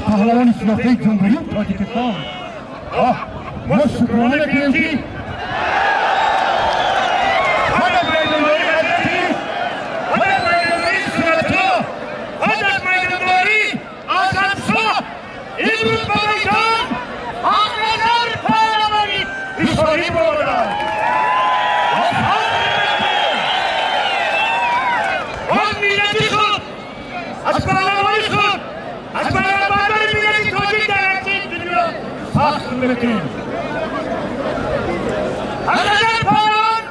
Паҳлавони шинохтаи Ҷумҳурии Тоҷикистон. Мо шукрона мекунем, ки ҳам аз майдондории ҳаракатӣ, ҳам аз майдондории суръатҳо, ҳам аз майдондории Азамшоҳ имрӯз ба майдон Ҳақназар паҳлавони ҳисорӣ баромаданд. Аз миллати худ, аз паҳлавони худ, аз паҳлавони миллати тоҷик дар арсаи дунё фахр мекунем. Ҳақназар паҳлавон,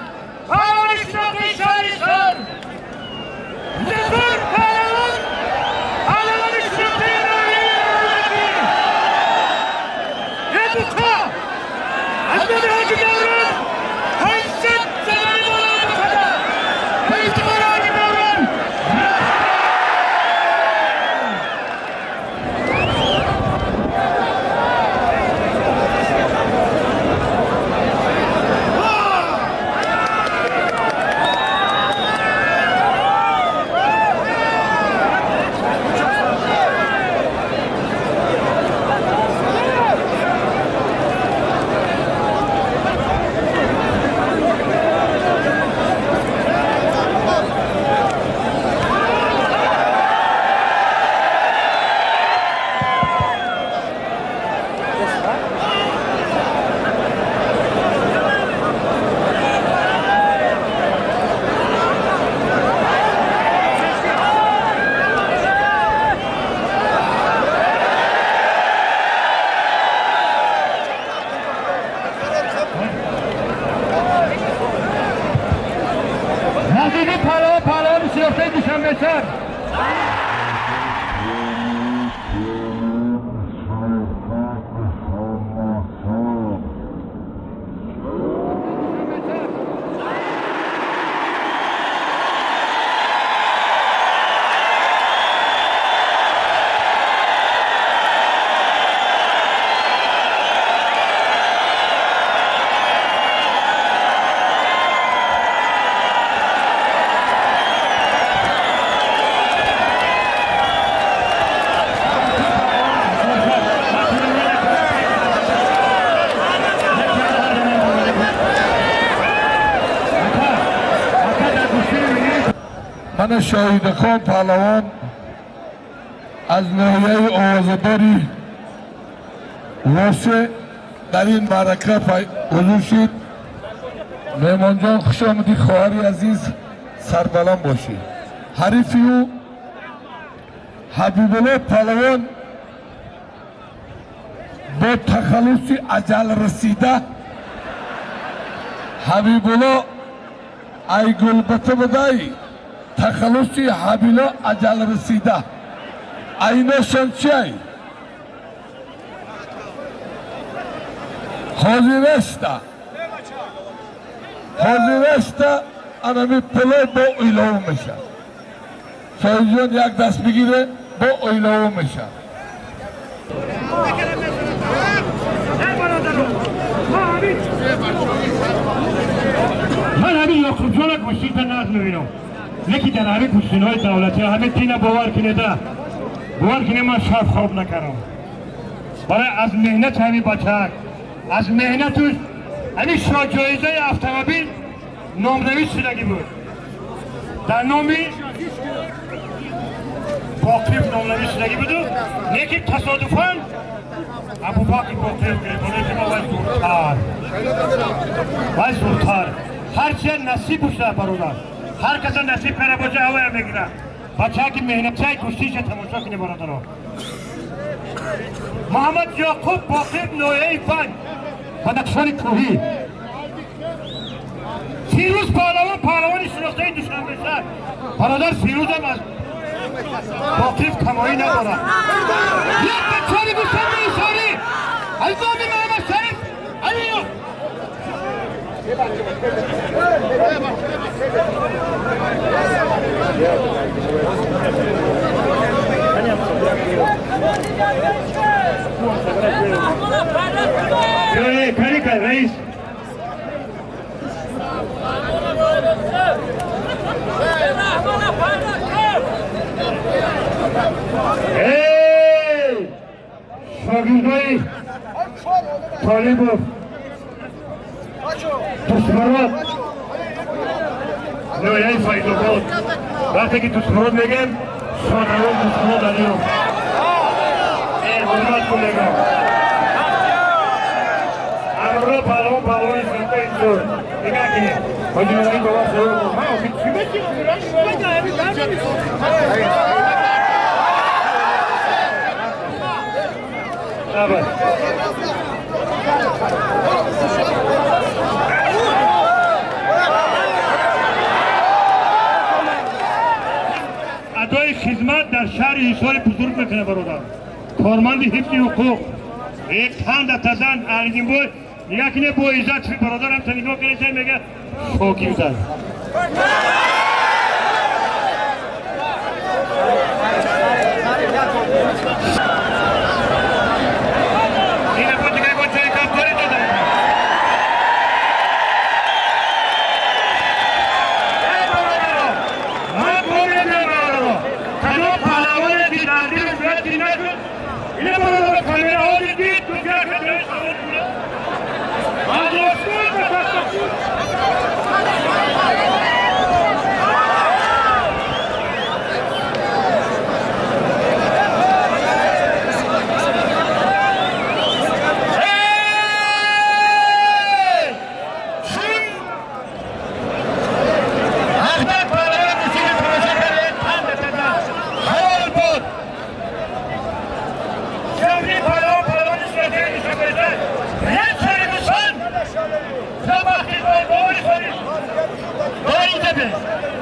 паҳлавони шинохтаи шаҳри Ҳисор, Музаффар паҳлавон, паҳлавони шинохтаи ноҳияи Рӯдакӣ, Ребука аз номи Ҳоҷи Даврон 500 сомонӣ боло бухада ба ифтихори Ҳоҷи Даврон. Ҳақиқи паҳлавон, паҳлавони шинохтаи Душанбешаҳр. Мана Шоҳидахон паҳлавон аз ноҳияи овозадори Восе дар ин маърака ҳузур шид. Меҳмонҷон, хуш омадӣ, хоҳари азиз, сарбаланд бошӣ. Ҳарифи ӯ Ҳабибулло паҳлавон бо тахаллуси аҷал расида. Ҳабибулло айгулбата будай, тахаллуси Ҳабило аҷал расида. Айношон чиай? Ҳозирашта, ҳозирашта, анами пуло бо илова мешавад. Соҳибҷон як даст бигире, бо илова мешавад. Ман ҳамин Ёқубҷона гӯштита нағз мебинам, лекин дар ҳамин гӯштинҳои давлатӣ ҳамин дина бовар кунеда, бовар кине, ман шаб хоб накардам барои аз меҳнати ҳамин бачаак, аз меҳнату ҳамин шоҳҷоизаи автомобил номнавис шудагӣ буд, дар номи Боқиев номнавис шудагӣ буду, лекин тасодуфан Абубакр Боқиев гирифт. Мо вай зуртар, вай зуртар. Ҳарчия насиб бошад, бародар, ҳар каса насиб кара боша, ҳавая мегирад. Бачаки меҳнатчаи гӯштиша тамошо кунед, бародаро. Муҳаммад Ёқуб Боқиев, ноҳияи Ванҷ, Бадахшони кӯҳӣ. Фирӯз паҳлавон, паҳлавони шинохтаи Душанбешаҳр. Бародар, Фирӯзам аз Боқиев камоӣ надорад. Як бачари гӯшандаи ҳисорӣ аз номи Муҳаммад Шариф Алиев. Эй! Шогирдои Толибов Дустмурод ноҳияи Файзобод. Вақте ки Дустмурод мегем, шодравон Дустмурод Алиев. Ҳурмат кун мегам. Амро паҳлавон паҳлавони синфи инсур. Нигоҳ кунед. Ҳоҷи Нуралӣ бобо хӯр. Ман охир чӣ бечи? Давай. Адои хизмат дар шаҳри Ҳисори бузург мекунад бародар. Корманди ҳифзи ҳуқуқ. Қанда тазан Алидинбой нигоҳ кунед бо иззат бародарам та нигоҳ кунед мега шокирдан.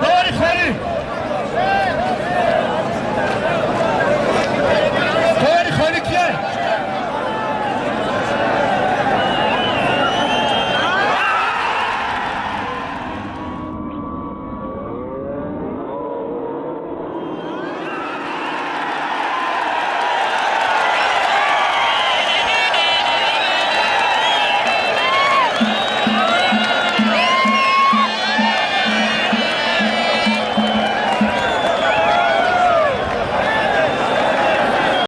Дори